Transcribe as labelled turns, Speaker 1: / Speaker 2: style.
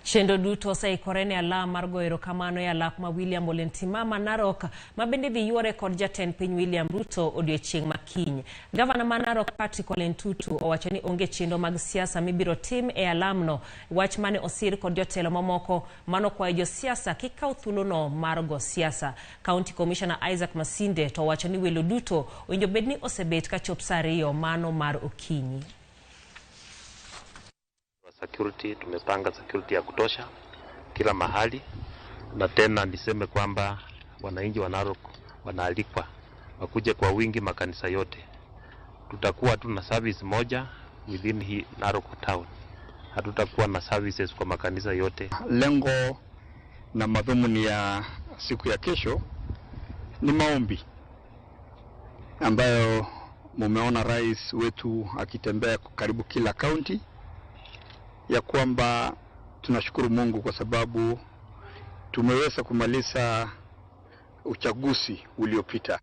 Speaker 1: Chenro duto oseikore ne alam mar goyo erokamano e alap ma William Ole Ntimama Narok ma bende dhi yuore kod jatend piny William Ruto odiochieng' ma kiny. Gavana ma Narok Patrick Ole Ntutu owacho ni onge chenro mag siasa mibiro tim e alamno, wach mane osir kod jotelo mamoko manokwayo josiasa kik kaw thuolono mar go siasa. County Commissioner Isaac Masinde to owacho ni welo duto owinjo bed ni osebet kachop saa 2 mano mar okinyi.
Speaker 2: Security, tumepanga security ya kutosha kila mahali, na tena niseme kwamba wananchi wa Narok wanaalikwa wakuje kwa wingi makanisa yote. Tutakuwa tuna service moja within hii Narok town, hatutakuwa na services kwa makanisa yote.
Speaker 3: Lengo na madhumuni ya siku ya kesho ni maombi ambayo mumeona rais wetu akitembea karibu kila kaunti, ya kwamba tunashukuru Mungu kwa sababu tumeweza kumaliza uchaguzi uliopita.